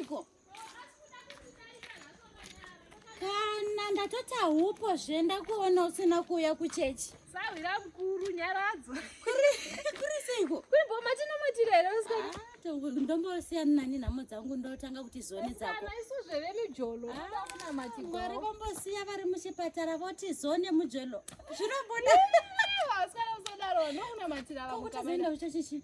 seiko? Kana ndatoti haupo zve ndakuona usina kuuya kuchechi. Sahwira mukuru nyaradzo. Kuri seiko? Kuri boma tinomatira here usikana? Ah, ndombosiyana nani nhamo dzangu ndotanga kuti zone dzako. Kana isu zvevemijolo. Ah, Mwari vombosiya vari muchipatara voti zone mujolo. Zvinobuda. Vasikana usadaro nokunamatira vamwe. Kutazoenda kuchechi chii?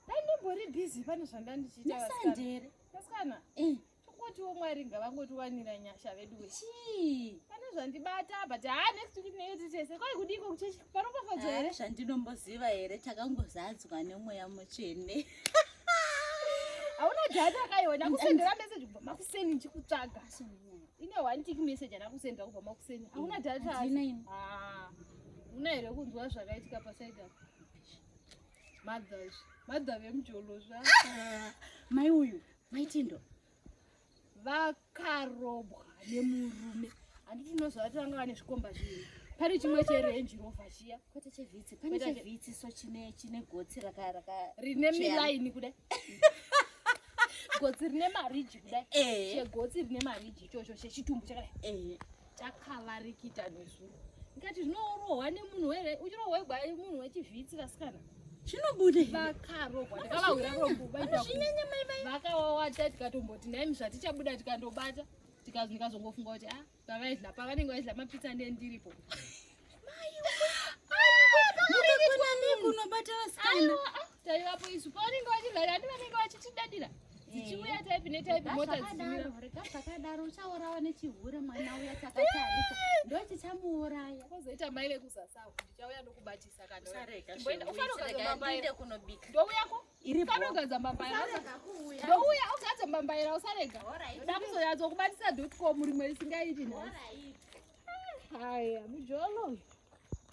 Dai ndimbori busy pane zvandandichiita vasikana. Nesande Vasikana. Eh. Tokotiwo Mwari ngavangotiwanira nyasha veduwe. Chii? Pane zvandibata but haa next week tinenge tiri tese. Kwai kudiko kuchechi? Paropafadzwa here? Zvandinomboziva here takangozadzwa nemweya mutsvene. Hauna data kaiwe ndakusendera message kubva makuseni ndichikutsvaga. Ine one tick message andakusendera kubva makuseni. Hauna data. Handina ini. Ah. Una here kunzwa zvakaitika paside apa? Mothers. Mother vemujolo zva. Mai uyu, mai Tindo. Vakarobwa nemurume. Handiti unozvati vanga vane zvikomba zviviri. Pane chimwe cheRange Rover chiya. Kwete chevhitsi. Pane chevhitsi so chine chine gotsi raka raka rine milaini kudai. Gotsi rine mariji kudai. Eh. Chegotsi rine mariji ichocho chechitumbu chakadai. Eh. Chakavarikita nezuro. Ndikati zvinorohwa nemunhu here? Uchirohwa igwa munhu wechivhitsi vasikana. Zvinobuda here? Vakarohwa ndakavahwira rombo vaita Zvinyanya mai vai. Vakawawata tikatomboti nhaimi zvatichabuda tikandobata tikazi ndikazongofunga kuti ah pavaidla pavanenge vaidla mapizza ndiye ndiripo. Mukakona nei kunobata vasikana? Ah, taivapo isu pavanenge vachidla handi vanenge vachitidadira dzichiuya type netype mota dzichimira. Rega zvakadaro uchaurawa nechihure mwana uya takatarisa ndochichamuuraya. Kozoita mai vekuzasawo ndichauya ndokubatisa kana Usarega Chimboenda, zve, ufanira rega kugadzwa mbambaira. ndiende kunobika. Ndouyako Iri bho. ufanira mbambaira. Ndouya ugadze mbambaira usarega. Ndoda kuzonyatsokubatisa dot com rimwe risingaiti nhasi. Haya mujolo.